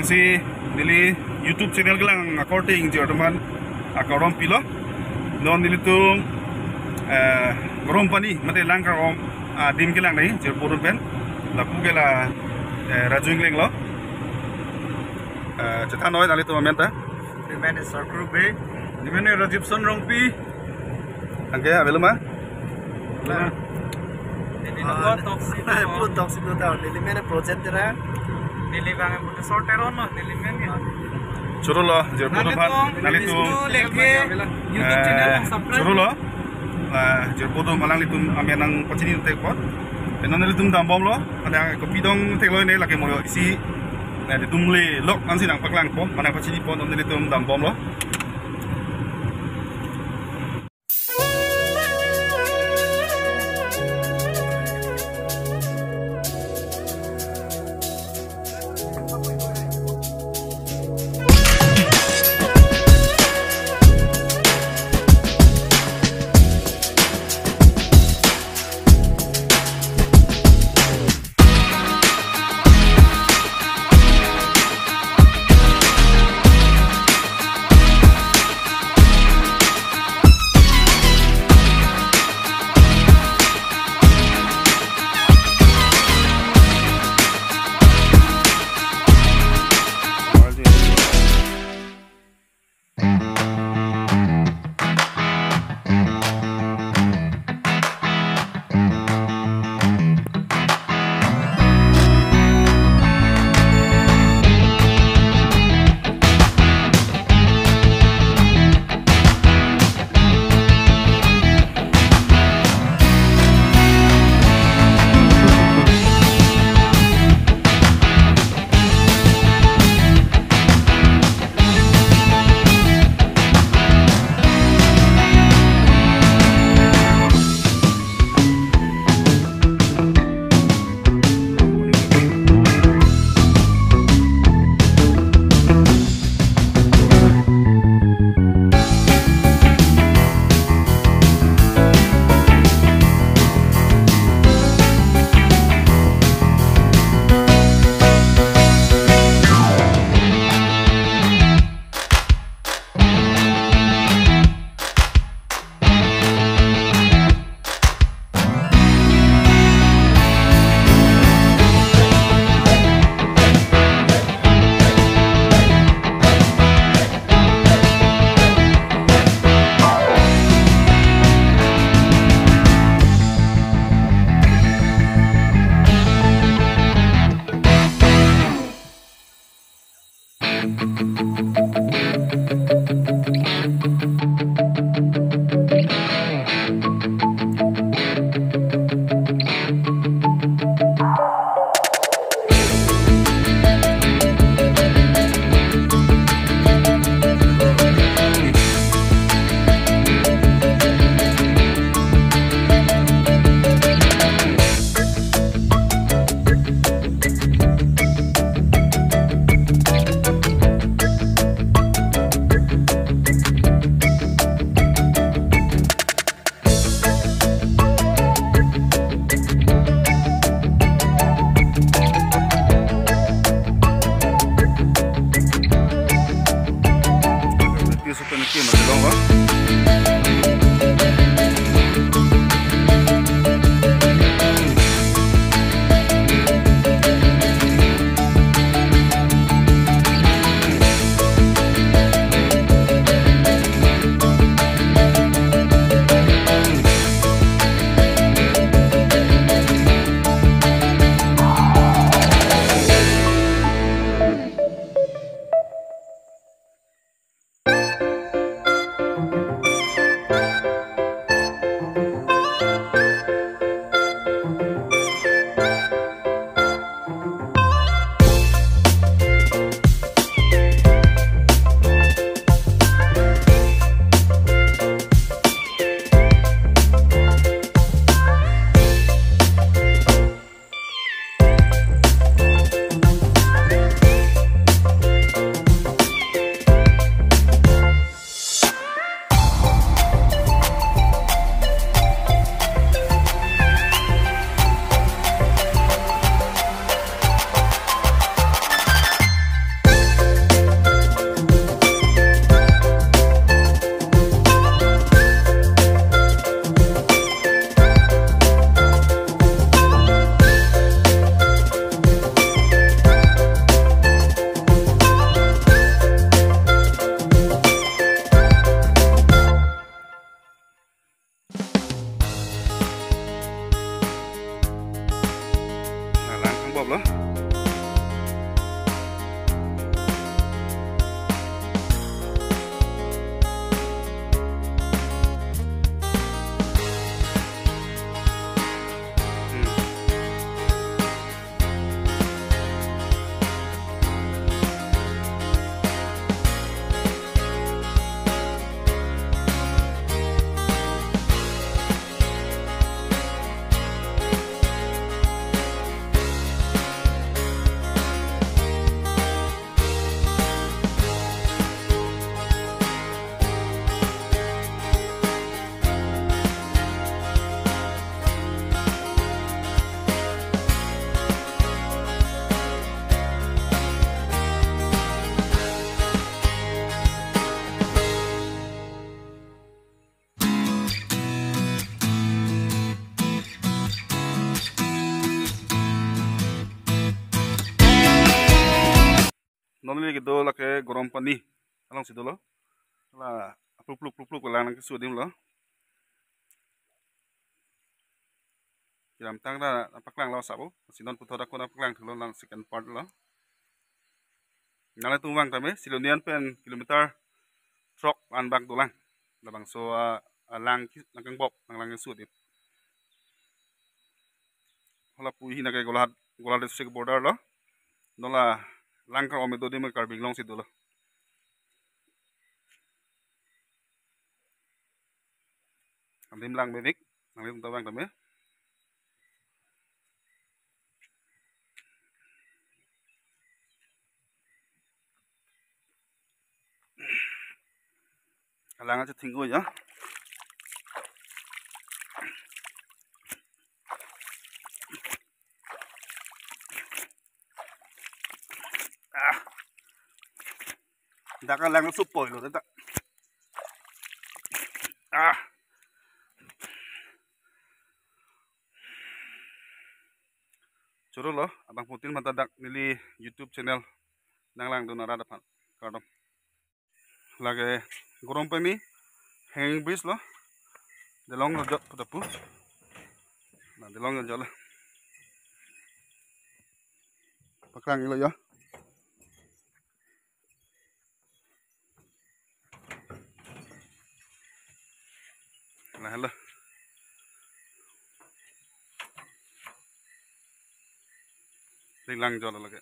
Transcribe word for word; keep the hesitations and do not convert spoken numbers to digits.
Si neli YouTube channel kelang akorte ingjir atum aphan akardom pilo. Non nelitum, eh, Gorompani mate Langkar-om adim kelang nai, jirpo atum pen. Lapu ke la, eh, Raju Engleng lo. Eh, chethan noi nanglitum amen ta. Neli men Sarkru Bey. Neli men Rajibson Rongpi. Anke avelo ma? Neli nangpo Toksi. Neli nangpo Toksi Tutor. Neli men Projen Terang. Neli bang punya sorteron lo, neli men ya. Choro lo, jirpo atum aphan, nanglitum. Nanglitum leke YouTube channel, eh, subscribe. Choro lo. Eh, jirpo atum alanglitum amen nangpachini thekpo. Pen non nelitum dambomlo, ada kopi dong theklo ne lake mo isi. Nelitum le lok ansi nangpaklangpo, mane nangpachinipo, non nelitum dambomlo. Non neli kedo lake Gorom Pani alongsi dolo. La plupluk plupluk lang nangkeso adim lo. Kedamtang ta paklanglo sabo. Si non puthot ako nangpaklangthulo, lang second part lo. Nanglitum vang tame, Silonijan pen kilometer throk anbak dolang. Labangso, ah, ah, lang ki, nangkangbok, nanglang keso adim. Hala pu hi nake Golaghat, Golaghat district border lo. Non la lang kar-om kedo adim Karbi Anglong si dolo. Adim lang bebik, nanglitum ta vang tame. Alang aja thinggo ya. Ah. Dak alang supoi lo ta. Ah. Choro lo, abangphutin mata dak neli YouTube channel nanglangdun arat aphan. Kardom. Lake Gorom Pani hanging bridge lo. Delong jot putapu. Na delong jot lo. Paklang ilo ya. Nah, halo. Ring lang jol lake.